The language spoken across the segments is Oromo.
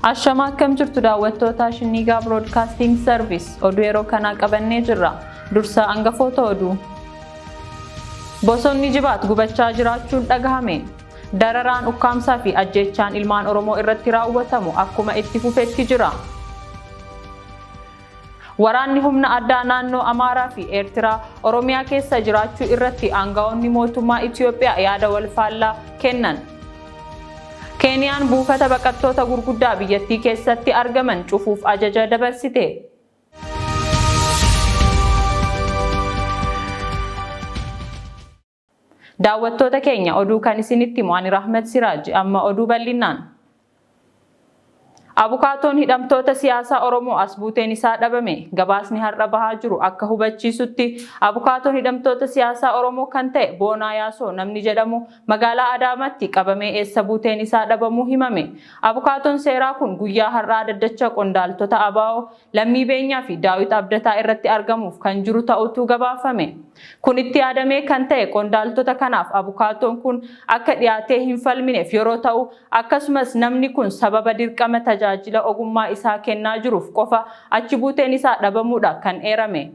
Ashama, akkam jirtu daawwattoota Shinniigaa Broadcasting Service? Oduu yeroo kanaa qabannee jirra. Dursa hangafoota oduu. Bosonni Jibaat gubachaa jiraachuun dhagahame. Dararaan ukkaamsaa fi ajjeechaan ilmaan Oromoo irratti raawwatamu akkuma itti fufetti jira. Waraanni humna addaa naannoo Amaaraa fi Eertiraa Oromiyaa keessa jiraachuu irratti aangawoonni mootummaa Itiyoophiyaa yaada wal faallaa kennan. Keeniyaan buufata baqattoota gurguddaa biyyattii keessatti argaman cufuuf ajaja dabarsite. Daawwattoota keenya, oduu kan isinitti himu ani Rahmat Siraaj. Amma oduu bal'inaan. Abukaatoon hidhamtoota siyaasaa Oromoo as buuteen isaa dhabame. Gabaasni har'a bahaa jiru akka hubachiisutti, abukaatoon hidhamtoota siyaasaa Oromoo kan ta'e Boonaa Yaasoo namni jedhamu magaalaa Adaamaatti qabamee eessa buuteen isaa dhabamuu himame. Abukaatoon seeraa kun guyyaa har'aa daddacha qondaaltota ABO Lammii Beenyaa fi Daawit Abdataa irratti argamuuf kan jiru ta'utu gabaafame. Kun itti yaadamee kan ta'e qondaaltota kanaaf abukaatoon kun akka dhiyaatee hin falmineef yeroo ta'u, akkasumas namni kun sababa dirqama tajaajila ogummaa isaa kennaa jiruuf qofa achi buuteen isaa dhabamuudha kan eerame.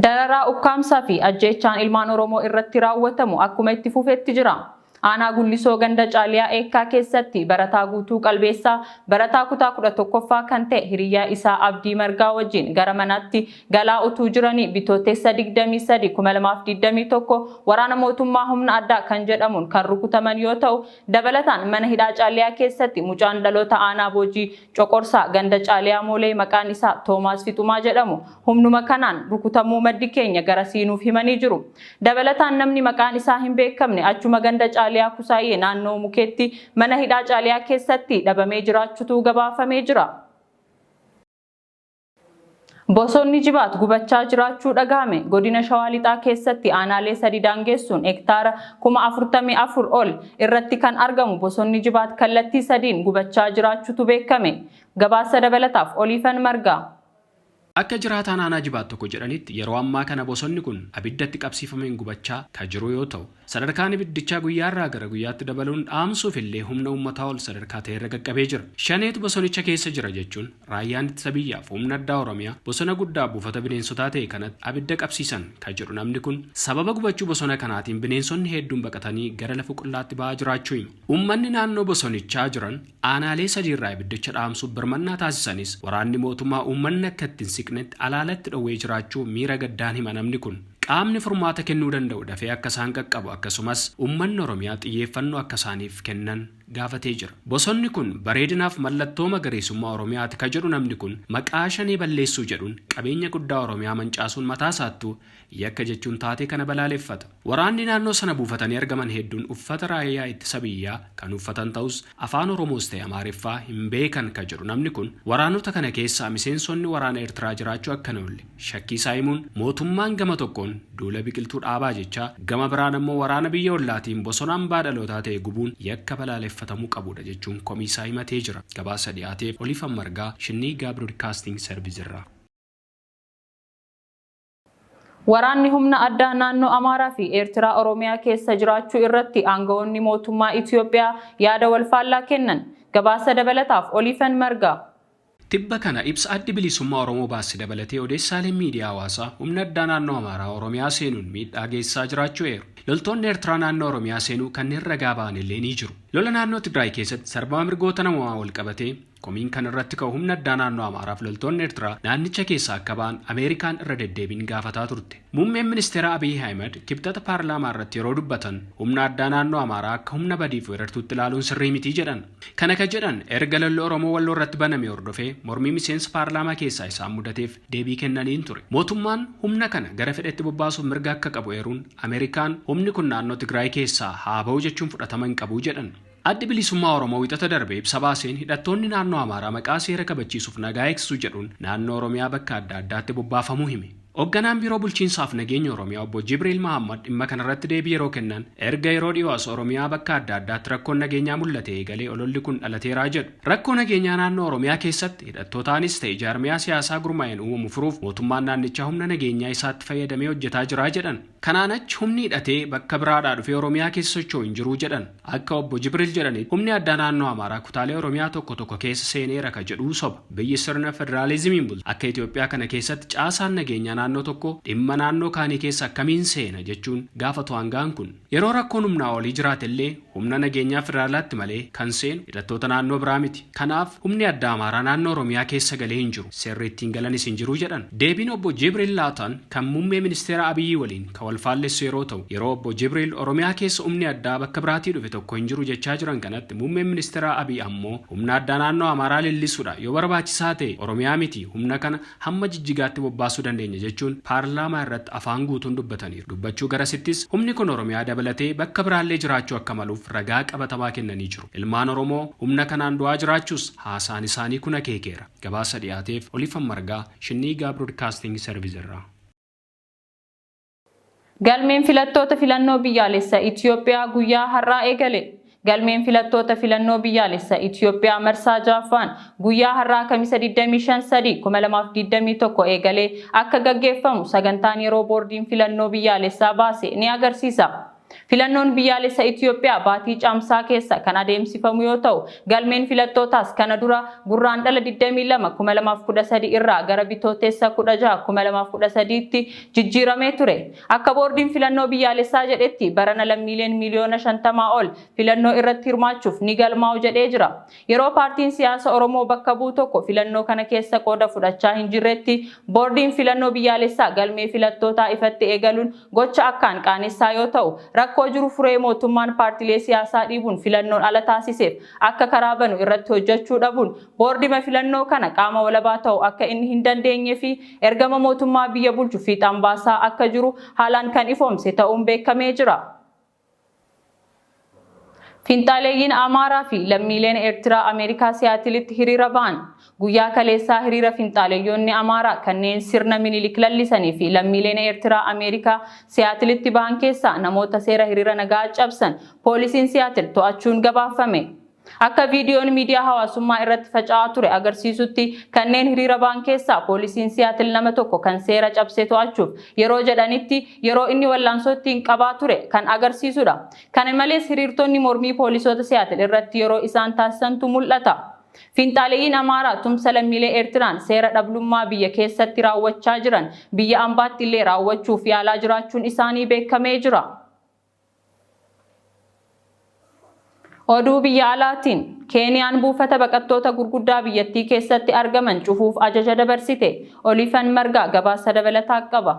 Dararaa ukkaamsaa fi ajjeechaan ilmaan Oromoo irratti raawwatamu akkuma itti fufetti jira. Aanaa Gullisoo ganda Caaliyaa Eekkaa keessatti barataa Guutuu Qalbeessaa, barataa kutaa 11ffaa kan ta'e, hiriyyaa isaa Abdii Margaa wajjin gara manaatti galaa utuu jiranii Bitootessa 23, 2021 waraana mootummaa humna addaa kan jedhamuun kan rukutaman yoo ta'u, dabalataan mana hidhaa Caaliyaa keessatti mucaan dhaloota aanaa Boojii Coqorsaa ganda Caaliyaa Moolee maqaan isaa Toomaas Fixumaa jedhamu humnuma kanaan rukutamuu maddi keenya garasii nuuf himanii jiru. Dabalataan namni maqaan isaa hin beekamne achuma ganda Caaliyaa Kusaayyee naannoo Mukeetti mana hidhaa Caaliyaa keessatti dhabamee jiraachutu gabaafamee jira. Bosonni Jibaat gubachaa jiraachuu dhagahame. Godina Shawaa Lixaa keessatti aanaalee sadi daangeessuun hektaara 44,000 ol irratti kan argamu bosonni Jibaat kallattii sadiin gubachaa jiraachuutu beekame. Gabaasa dabalataaf Oliifan Margaa. Akka jiraataan aanaa Jibaat tokko jedhanitti, yeroo ammaa kana bosonni kun abiddatti qabsiifameen gubachaa ka jiru yoo ta'u, sadarkaan ibiddichaa guyyaarraa gara guyyaatti dabaluun dhaamsuuf illee humna uummataa ol sadarkaa ta'e irra qaqqabee jira. Shaneetu bosonicha keessa jira jechuun raayyaan ittisa biyyaaf humna addaa Oromiyaa bosona guddaa buufata bineensotaa ta'e kanatti abidda qabsiisan ka jedhu namni kun, sababa gubachuu bosona kanaatiin bineensonni hedduun baqatanii gara lafa qullaatti ba'aa jiraachuu hima. Uummanni naannoo bosonichaa jiran aanaalee sadiirraa ibiddicha dhaamsuuf birmannaa taasisanis, waraanni mootummaa uummanni akka itti hin siqnetti alaalatti dhowwee jiraachuu miira gaddaan hima namni kun. Qaamni furmaata kennuu danda'u dafee akka isaan qaqqabu, akkasumas uummanni Oromiyaa xiyyeeffannoo akka isaaniif kennan gaafatee jira. Bosonni kun bareedinaaf mallattoo magariisummaa Oromiyaati ka jedhu namni kun, maqaa Shanee balleessuu jedhuun qabeenya guddaa Oromiyaa mancaasuun mataa isaattuu yakka jechuun taatee kana balaaleffata. Waraanni naannoo sana buufatanii argaman hedduun uffata raayyaa ittisa biyyaa kan uffatan ta'us afaan Oromoos ta'e Amaariffaa hin beekan ka jedhu namni kun, waraanota kana keessaa miseensonni waraana Eertiraa jiraachuu akka hin oolle shakkii isaa himuun, mootummaan gama tokkoon duula biqiltuu dhaabaa jechaa gama biraan ammoo waraana biyya ollaatiin bosona hambaa dhalootaa ta'e gubuun yakka balaaleffatamuu qabudha jechuun komii isaa himatee jira. Gabaasa dhiyaateef Oliifan Margaa, Shinniiggaa Broadcasting Service irraa. Waraanni humna addaa naannoo Amaaraa fi Eertiraa Oromiyaa keessa jiraachuu irratti aangawoonni mootummaa Itiyoophiyaa yaada wal faallaa kennan. Gabaasa dabalataaf Oliifan Margaa. Tibba kana ibsa Addi Bilisummaa Oromoo baase dabalatee odeessaaleen miidiyaa hawaasaa humna addaa naannoo Amaaraa Oromiyaa seenuun miidhaa geessisaa jiraachuu eeru. Loltoonni Eertiraa naannoo Oromiyaa seenuu kanneen ragaa ba'an illee ni jiru. Lola naannoo Tigraay keessatti sarbama mirgoota namoomaa walqabatee komiin kan irratti ka'u humna addaa naannoo Amaaraaf loltoonni Eertiraa naannicha keessaa akka ba'an Ameerikaan irra deddeebiin gaafataa turte. Muummeen ministeeraa Abiy Ahimad Kibxata paarlaamaa irratti yeroo dubbatan humna addaa naannoo Amaaraa akka humna badiif weerartuutti ilaaluun sirrii miti jedhan. Kana ka jedhan erga lolli Oromoo Walloo irratti baname hordofee mormii miseensa paarlaamaa keessaa isaan mudateef deebii kennaniin ture. Mootummaan humna kana gara fedhetti bobbaasuuf mirga akka qabu eeruun, Ameerikaan humni kun naannoo Tigraay keessaa haa ba'u jechuun fudhatama hin qabu jedhan. Addi Bilisummaa Oromoo Wixata darbe ibsa baaseen hidhattoonni naannoo Amaaraa maqaa seera kabachiisuuf nagaa eegsisu jedhuun naannoo Oromiyaa bakka adda addaatti bobbaafamuu hime. Hoogganaan Biiroo Bulchiinsaaf Nageenya Oromiyaa Obbo Jibriil Mahammad dhimma kanarratti deebii yeroo kennan, erga yeroo dhiyoo as Oromiyaa bakka adda addaatti rakkoon nageenyaa mul'ate eegalee ololli kun dhalateeraa jedhu. Rakkoo nageenyaa naannoo Oromiyaa keessatti hidhattootaanis ta'e jaarmiyaa siyaasaa gurmaa'een uumamu furuuf mootummaan naannichaa humna nageenyaa isaatti fayyadamee hojjetaa jira jedhan. Kanaan achi humni hidhatee bakka biraadhaa dhufee Oromiyaa keessa socho'u hin jiru jedhan. Akka Obbo Jibriil jedhanitti, humni addaa naannoo Amaaraa kutaalee Oromiyaa tokko tokko keessa seeneera ka jedhuu soba. Biyyi sirna federaalizimiin bultu akka Itoophiyaa kana keessatti caasaan nageenyaa naannoo tokko dhimma naannoo kaanii keessa akkamiin seena jechuun gaafatu hangaan kun. Yeroo rakkoon humnaa olii jiraatellee humna nageenyaa federaalaatti malee kan seenu hidhattoota naannoo biraa miti. Kanaaf humni addaa Amaaraa naannoo Oromiyaa keessa galee hin jiru. Seerri ittiin galanis hin jiru jedhan. Deebiin Obbo Jibriil laatan kan muummee ministeera Abiyyi waliin kan wal faallessu yeroo ta'u, yeroo Obbo Jibriil Oromiyaa keessa humni addaa bakka biraatii dhufe tokko hin jiru jechaa jiran kanatti, muummeen ministeera Abiy ammoo humna addaa naannoo Amaaraa leellisuudha, yoo barbaachisaa ta'e Oromiyaa miti humna kana hamma Jijjigaatti bobbaasuu dandeenya jechuun paarlaamaa irratti afaan guutuun dubbataniiru. Dubbachuu garasittis humni kun Oromiyaa dabalatee bakka biraallee jiraachuu akka maluuf ragaa qabatamaa kennanii jiru. Ilmaan Oromoo humna kanaan du'aa jiraachuus haasaan isaanii kun akeekeera. Gabaasa dhiyaateef Olifan Margaa, Shinniigaa Broadcasting Service irraa. Galmeen filattoota filannoo biyyaalessa Itoophiyaa guyyaa har'aa eegale. Galmeen filattoota filannoo biyyaalessa Itoophiyaa marsaa 6ffaan guyyaa har'aa Kamisa 25/3/2021 eegalee akka gaggeeffamu sagantaan yeroo boordiin filannoo biyyaalessaa baase ni agarsiisa. Filannoon biyyaalessa Itoophiyaa baatii Caamsaa keessa kan adeemsifamu yoo ta'u, galmeen filattootaas kana dura Gurraandhala 22/2013 irraa gara Bitootessa 16/2013tti jijjiiramee ture. Akka boordiin filannoo biyyaalessaa jedhetti, barana lammiileen miiliyoona 50 ol filannoo irratti hirmaachuuf ni galmaa'u jedhee jira. Yeroo paartiin siyaasa Oromoo bakka bu'u tokko filannoo kana keessa qooda fudhachaa hin jirretti, boordiin filannoo biyyaalessaa galmee filattootaa ifatti eegaluun gocha akkaan qaanessaa yoo ta'u, rakkoo jiru furee mootummaan paartilee siyaasaa dhiibuun filannoon ala taasiseef akka karaa banu irratti hojjechuu dhabuun boordima filannoo kana qaama walabaa ta'u akka inni hin dandeenye fi ergama mootummaa biyya bulchu fiixaan baasaa akka jiru haalaan kan ifoomse ta'uun beekamee jira. Finxaaleeyyiin Amaaraa fi lammiileen Eertiraa Ameerikaa Siyaatilitti hiriira ba'an. Guyyaa kaleessaa hiriira finxaaleeyyoonni Amaaraa kanneen sirna Minilik lallisanii fi lammiileen Eertiraa Ameerikaa Siyaatilitti ba'an keessaa namoota seera hiriira nagaa cabsan poolisiin Siyaatil to'achuun gabaafame. Akka viidiyoon miidiyaa hawaasummaa irratti faca'aa ture agarsiisutti, kanneen hiriira ba'an keessaa poolisiin Siyaatil nama tokko kan seera cabsee to'achuuf yeroo jedhanitti yeroo inni wallaansootti hin qabaa ture kan agarsiisudha. Kana malees hiriirtonni mormii poolisoota Siyaatil irratti yeroo isaan taasisantu mul'ata. Finxaaleeyyiin Amaaraa tumsa lammiilee Eertiraan seera dhablummaa biyya keessatti raawwachaa jiran biyya ambaatti illee raawwachuuf yaalaa jiraachuun isaanii beekamee jira. Oduu biyya alaatiin, Keeniyaan buufata baqattoota gurguddaa biyyattii keessatti argaman cufuuf ajaja dabarsite. Olifan Margaa gabaasa dabalataa qaba.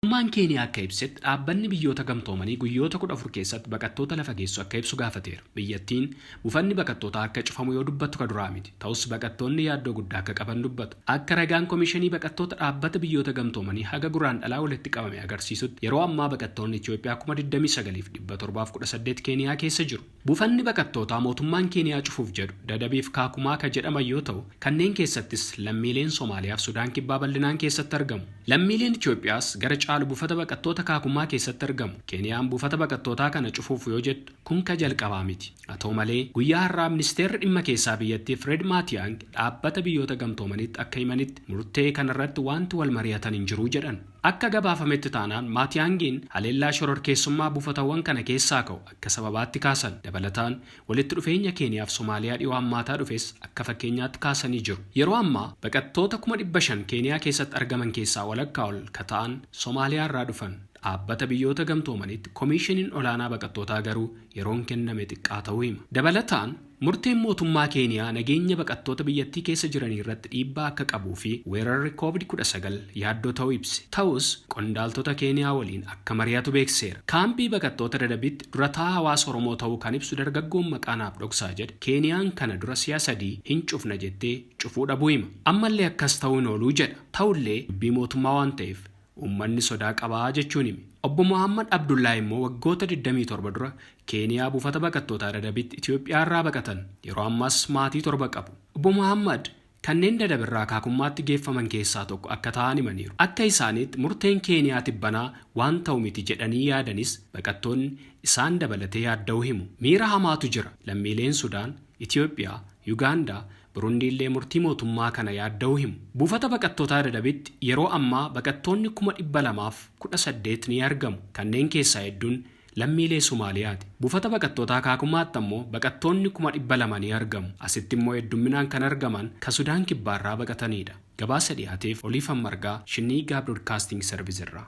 Mootummaan Keeniyaa akka ibsetti, dhaabbanni Biyyoota Gamtoomanii guyyoota 14 keessatti baqattoota lafa geessu akka ibsu gaafateera. Biyyattiin buufanni baqattootaa akka cufamu yoo dubbattu ka duraa miti. Ta'us baqattoonni yaaddoo guddaa akka qaban dubbatu. Akka ragaan Komishinii Baqattoota Dhaabbata Biyyoota Gamtoomanii haga Guraandhalaa walitti qabame agarsiisutti, yeroo ammaa baqattoonni Itoophiyaa 29,718 Keeniyaa keessa jiru. Buufanni baqattootaa mootummaan Keeniyaa cufuuf jedhu Dadabiif Kaakumaa ka jedhaman yoo ta'u, kanneen keessattis lammiileen Somaaliyaaf Sudaan Kibbaa bal'inaan keessatti argamu. Lammiileen Itoophiyaas gara caalu buufata baqattoota Kaakumaa keessatti argamu. Keeniyaan buufata baqattootaa kana cufuuf yoo jettu kun ka jalqabaa miti. Haa ta'u malee, guyyaa har'aa ministeerri dhimma keessaa biyyattii Fred Maatiyaang Dhaabbata Biyyoota Gamtoomaniitti akka himanitti, murtee kanarratti wanti wal mari'atan hin jiru jedhan. Akka gabaafametti taanaan, Maatiyaangiin haleellaa shororkeessummaa buufatawwan kana keessaa ka'u akka sababaatti kaasan. Dabalataan, walitti dhufeenya Keeniyaaf Somaaliyaa dhiyoo hammaataa dhufes akka fakkeenyaatti kaasanii jiru. Yeroo ammaa baqattoota 500,000 Keeniyaa keessatti argaman keessaa walakkaa ol ka ta'an Somaaliyaarraa dhufan. Dhaabbata Biyyoota Gamtoomaniitti Komiishiniin Olaanaa Baqattootaa garuu yeroon kenname xiqqaa ta'uu hima. Dabalataan, murteen mootummaa Keeniyaa nageenya baqattoota biyyattii keessa jiranii irratti dhiibbaa akka qabuu fi weerarri Covid 19 yaaddoo ta'uu ibse. Ta'us, qondaaltota Keeniyaa waliin akka mari'atu beeksiseera. Kaampii baqattoota Dadabitti dura taa'aa hawaasa Oromoo ta'uu kan ibsu dargaggoon maqaa naaf dhoksaa jedhe, Keeniyaan kana dura si'a sadii hin cufna jettee cufuu dhabuu hima. Ammallee akkas ta'uu hin ooluu jedha. Ta'ullee dubbii mootummaa waan ta'eef uummanni sodaa qabaa jechuun hime. Obbo Mohaammad Abdullaah immoo waggoota 27 dura Keeniyaa buufata baqattootaa Dadabitti Itoophiyaarraa baqatan. Yeroo ammaas maatii torba qabu. Obbo Mohaammad Kanneen Dadabirraa Kaakummaatti geeffaman keessaa tokko akka ta'an himaniiru. Akka isaaniitti murteen Keeniyaa tibbanaa waan ta'u miti jedhanii yaadanis baqattoonni isaan dabalatee yaadda'uu himu. Miira hamaatu jira. Lammiileen Sudaan, Itiyoophiyaa, Yugaandaa, Burundii illee murtii mootummaa kana yaadda'uu himu. Buufata baqattootaa Dadabitti yeroo ammaa baqattoonni 218,000 ni argamu. Kanneen keessaa hedduun lammiilee Somaaliyaati. Buufata baqattootaa Kaakumaatti ammoo baqattoonni 200,000 ni argamu. Asitti immoo heddumminaan kan argaman ka Sudaan kibbaarraa baqatanidha. Gabaasa dhiyaateef Oliifan Margaa, Shinniigaa Broadcasting Service irraa.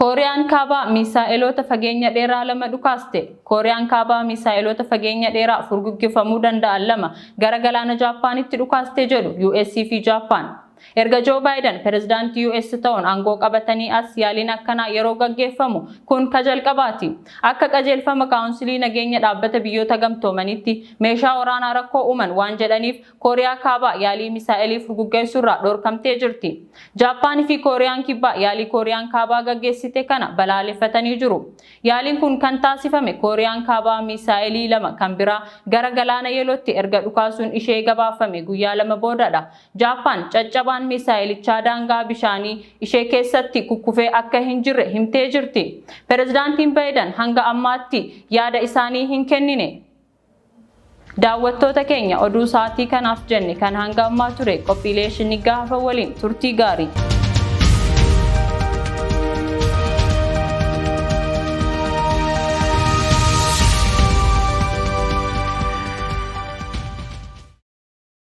Kooriyaan Kaabaa misaa'eloota fageenya dheeraa 2 dhukaaste. Kooriyaan Kaabaa misaa'eloota fageenya dheeraa furguggifamuu danda'an 2 gara galaana Jaappaanitti dhukaaste jedhu US fi Jaappaan. Erga Joo Baayiden pirezidaantii US ta'uun aangoo qabatanii as yaaliin akkanaa yeroo gaggeeffamu kun ka jalqabaati. Akka qajeelfama kaawunsilii nageenya dhaabbata biyyoota gamtoomaniitti meeshaa waraanaa rakkoo uuman waan jedhaniif Kooriyaa Kaabaa yaalii misaa'elii furguggeessuurraa dhorkamtee jirti. Jaappaanii fi Kooriyaan Kibbaa yaalii Kooriyaan Kaabaa gaggeessite kana balaaleffatanii jiru. Yaaliin kun kan taasifame Kooriyaan Kaabaa misaa'elii 2 kan biraa gara galaana Yeelootti erga dhukaasuun ishee gabaafame guyyaa 2 boodadha. Jaappaan caccabaan misaa'elichaa daangaa bishaanii ishee keessatti kukkufee akka hin jirre himtee jirti. Pirezidaantiin Baayiden hanga ammaatti yaada isaanii hin kennine. Daawwattoota keenya, oduu sa'aatii kanaaf jenne kan hanga ammaa ture. Qophiilee Shinnigaa hafa waliin turtii gaarii.